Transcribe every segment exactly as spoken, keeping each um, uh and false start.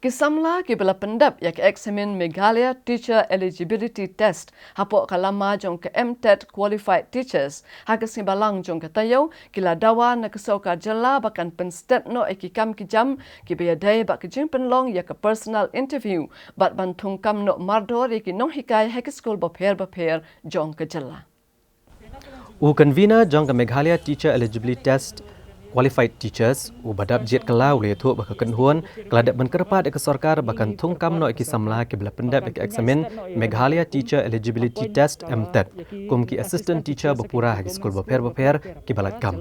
Ki samla kiba la pyndep ïa ka eksamin Meghalaya Teacher Eligibility Test hapoh ka lama jong ka M TET Qualified Teachers ha ka sngi Balang jong ka taïew ki la dawa na ka sorkar jylla ba kan pynstet noh ïa ki kam ki jam kiba ïadei bad ka jingpynlong ïa ka personal interview bad ban thungkam noh mardor ïa ki nonghikai ha ki skul bapher bapher jong ka jylla. U convener jong ka Meghalaya Teacher Eligibility Test Qualified Teachers, u Badap Jied Kala, u la ïathuh ba ka kynhun ka la dep ban kyrpad ïa ka sorkar ba kan thungkam noh ïa ki samla kiba la pyndep ïa ka eksamin Meghalaya Teacher Eligibility Test M TET kum ki assistant teacher ba pura ha ki skul bapher bapher kiba lait kam.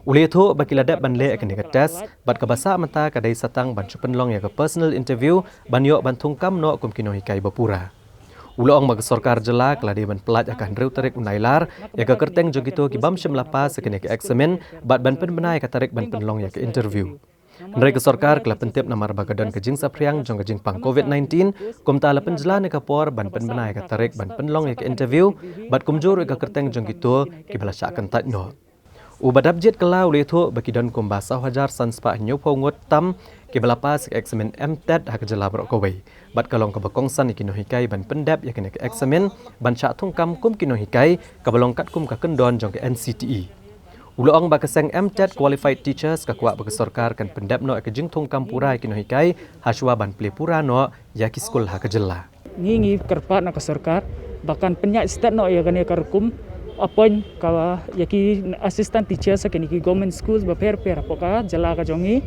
U la ïathuh ba ki la dep ban leh ïa kane ka test bad kaba sah mynta ka dei sa tang ban shu pynlong ïa ka personal interview ban ïoh ban thungkam noh kum ki nonghikai ba pura. U la ong ba ka sorkar jylla ka la dei ban pyllait ha ka hynriew tarik u Nailar ïa ka kyrteng jong kito ki bym shym la pass ïa kane ka eksamin bad ban pynbna ïa ka tarik ban pynlong ïa ka interview. Hynrei ka sorkar ka la pyntip namar ba ka don ka jingsaphriang jong ka jingpang COVID nineteen, kumta la pynjlan ïa ka por ban pynbna ïa ka tarik ban pynlong ïa ka interview bad kumjuh ruh ïa ka kyrteng jong kito kiba la shah kyntait noh. U Badap Jied Kala u la ïathuh ba ki don kumba saw hajar san spah hynñiewphew ngut tam kiba la pass ïa ka eksamin M TET ha ka jylla baroh kawei bad ka long kaba kongsan ïa ki nonghikai ban pyndep ïa kane ka eksamin ban shah thungkam kum ki nonghikai kaba long katkum ka kyndon jong ka NCTE. U la ong ba ka seng M TET Qualified Teachers ka kwah ba ka sorkar kan pyndep noh ïa ka jingthungkam pura ïa ki nonghikai hashwa ban plie pura noh ïa ki skul ha ka jylla. Ngi ngi kyrpad na ka sorkar ba kan pynïaid stet noh ïa kane ka rukom appoint ka ïa ki assistant teachers ha kine ki government schools bapher bapher hapoh ka jylla ka jong ngi.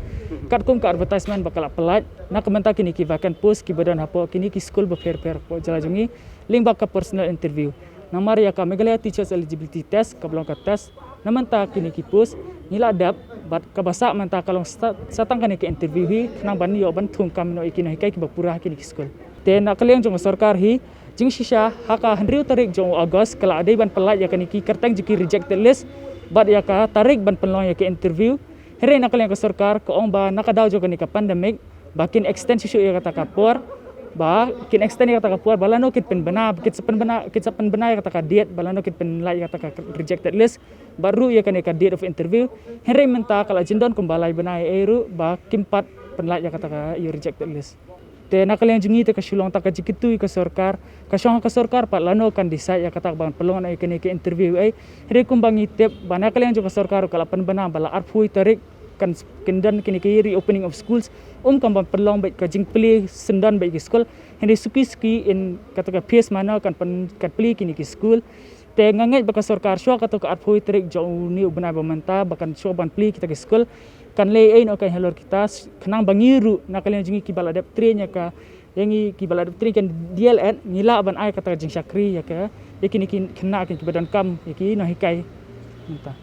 Katkum ka advertisement ba ka la pyllait na ka bynta kine ki vacant post kiba don hapoh kine ki skul bapher bapher hapoh jylla jong ngi lyngba ka personal interview. Namar ïa ka Meghalaya Teachers Eligibility Test kaba long ka test na mynta kine ki post ngi la dep bad kaba sah mynta ka long sa tang kane ka interview hi khnang ban ïoh ban thungkam noh ïa ki nonghikai kiba pura ha kine ki skul. Te na ka liang jong ka sorkar hi, jingshisha ha ka hynriew tarik jong u August ka la dei ban pyllait ïa kane ki kyrteng jong ki rejected list bad ïa ka tarik ban pynlong ïa ka interview. Hynrei na ka liang ka sorkar ka ong ba na ka daw jong kane ka pandemic ba kin extend shuh shuh ïa kata ka por, ba kin extend ïa kata ka por ba lano kin pynbna, kin sa pynbna, kin sa pynbna ïa kata ka date ba lano kin pynlait ïa kata ka rejected list bad ruh ïa kane ka date of interview. Hynrei mynta ka la jin don kumba lai bnai ei ruh ba kim pat pynlait ïa kata ka ïa rejected list. Te na ka liang jong ngi te ka shu long tang ka jingkyntu ïa ka sorkar, ka shong ha ka sorkar pat lano kan decide ïa kata ban pynlong ïa kane ka interview ei. Hynrei kumba ngi tip ba na ka liang jong ka sorkar ka la pynbna ba la arphew tarik kan s-, kan don kine ki reopening of schools, um kan ban pynlong bad ka jingplie syndon bad ki skul. Hynrei suki suki in kata ka phase mano kan pyn-, kan plie kine ki skul. Te nga ngeit ba ka sorkar shuwa kata ka arphew tarik jong une u bnai ba mynta ba kan shuwa ban plie kita ki skul, kan leh ei noh ka halor kita, khnang ba ngi ruh na ka liang jong ngi kiba la dep train ïa ka, ïa ngi kiba la dep train kan D L Ed ngi lah ban ai kata ka jingshakri ïa ka, ïa kine ki khynnah kiba donkam ïa ki nonghikai mynta.